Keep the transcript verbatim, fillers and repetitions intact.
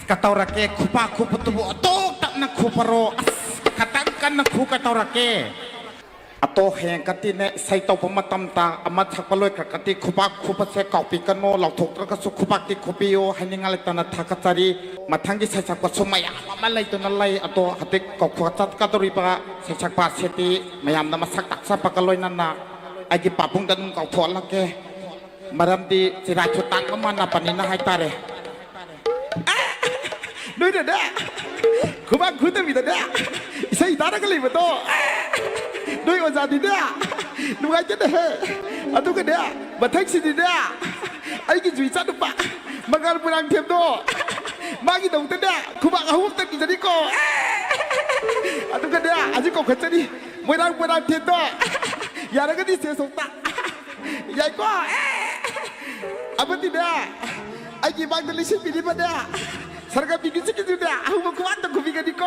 ꯀꯇꯧꯔꯛꯀꯦ, ꯈꯨꯄꯥꯛ ꯈꯨꯄꯗꯨꯕꯨ ꯑꯇꯣꯛ ꯇꯞꯅ ꯈꯨꯄꯔꯣ꯫ ꯑꯁ, ꯈꯇꯪ ꯀꯟꯅ ꯈꯨ ꯀꯇꯧꯔꯛꯀꯦ꯫ ꯑꯇꯣ, ꯍꯌꯦꯡ ꯀꯠꯇꯤꯅꯦ, ꯏꯁꯩ ꯇꯧꯕ ꯃꯇꯝꯗ ꯑꯃ ꯁꯛꯄ ꯂꯣꯏꯈ꯭ꯔꯒꯗꯤ ꯈꯨꯄꯥꯛ ꯈꯨꯄꯁꯦ ꯀꯥꯎꯕꯤꯒꯅꯣ, ꯂꯥꯎꯊꯣꯛꯇ꯭ꯔꯒꯁꯨ ꯈꯨꯄꯥꯛꯇꯤ ꯈꯨꯄꯤꯌꯨ ꯍꯥꯏꯅꯤꯡꯉꯥꯏ ꯂꯩꯇꯅ ꯊꯥꯒꯠꯆꯔꯤ꯫ ꯃꯊꯪꯒꯤ ꯁꯩꯁꯛꯄꯁꯨ ꯃꯌꯥꯝ ꯑꯃ ꯂꯩꯗꯨꯅ ꯂꯩ, ꯑꯗꯣ ꯍꯧꯖꯤꯛ ꯀꯧꯈꯠ ꯆꯠꯀꯗꯧꯔꯤꯕ ꯁꯩꯁꯛꯄ ꯑꯁꯤꯗꯤ ꯃꯌꯥꯝꯅ ꯃꯁꯛ ꯇꯥꯛꯆꯕꯒ ꯂꯣꯏꯅꯅ ꯑꯩꯒꯤ ꯄꯥꯕꯨꯡꯗ ꯑꯗꯨꯝ ꯀꯧꯊꯣꯛꯍꯜꯂꯛꯀꯦ꯫ ꯃꯔꯝꯗꯤ ꯆꯤꯔꯥꯏꯁꯨ ꯇꯥꯡꯕ ꯃꯥꯟꯅꯕꯅꯤꯅ ꯍꯥꯏꯇꯥꯔꯦ꯫ ꯅꯣꯏꯅꯅꯦ, ꯈꯨꯕꯥꯛ ꯈꯨꯗꯕꯤꯗꯅꯦ, ꯏꯁꯩ ꯇꯥꯔꯒ ꯂꯩꯕꯗꯣ, ꯅꯣꯏ ꯑꯣꯖꯥꯗꯤꯅꯦ, ꯅꯨꯡꯉꯥꯏꯇꯦꯅꯦꯍꯦ꯫ ꯑꯗꯨꯒꯅꯦ, ꯃꯊꯪꯁꯤꯗꯤꯅꯦ, ꯑꯩꯒꯤꯁꯨ ꯏꯆꯥꯅꯨꯄꯥ ꯃꯉꯥꯜ ꯃꯣꯏꯔꯥꯡꯊꯦꯝꯗꯣ, ꯃꯥꯒꯤꯗꯃꯛꯇꯅꯦ, ꯈꯨꯕꯥꯛ ꯑꯍꯨꯝ ꯇꯪꯕꯤꯖꯔꯤꯀꯣ꯫ ꯑꯗꯨꯒꯅꯦ, ꯍꯧꯖꯤꯛ ꯀꯧꯈꯠꯆꯔꯤ, ꯃꯣꯏꯔꯥꯡ ꯃꯣꯏꯔꯥꯡꯊꯦꯝꯗꯣ, ꯌꯥꯔꯒꯗꯤ ꯁꯦ ꯁꯣꯛꯇ꯫ ꯌꯥꯏꯀꯣ? ꯑꯃꯗꯤꯅꯦ, ꯑꯩꯒꯤ ꯃꯥꯡꯗ ꯂꯩꯁꯤꯟꯕꯤꯔꯤꯕꯅꯦ, ꯁꯔꯒꯝꯒꯤ ꯃ꯭ꯌꯨꯖꯤꯛꯀꯤꯗꯨꯅꯦ, ꯑꯍꯧꯕ ꯈꯨꯕꯥꯛꯇ ꯈꯨꯕꯤꯒꯅꯤꯀꯣ꯫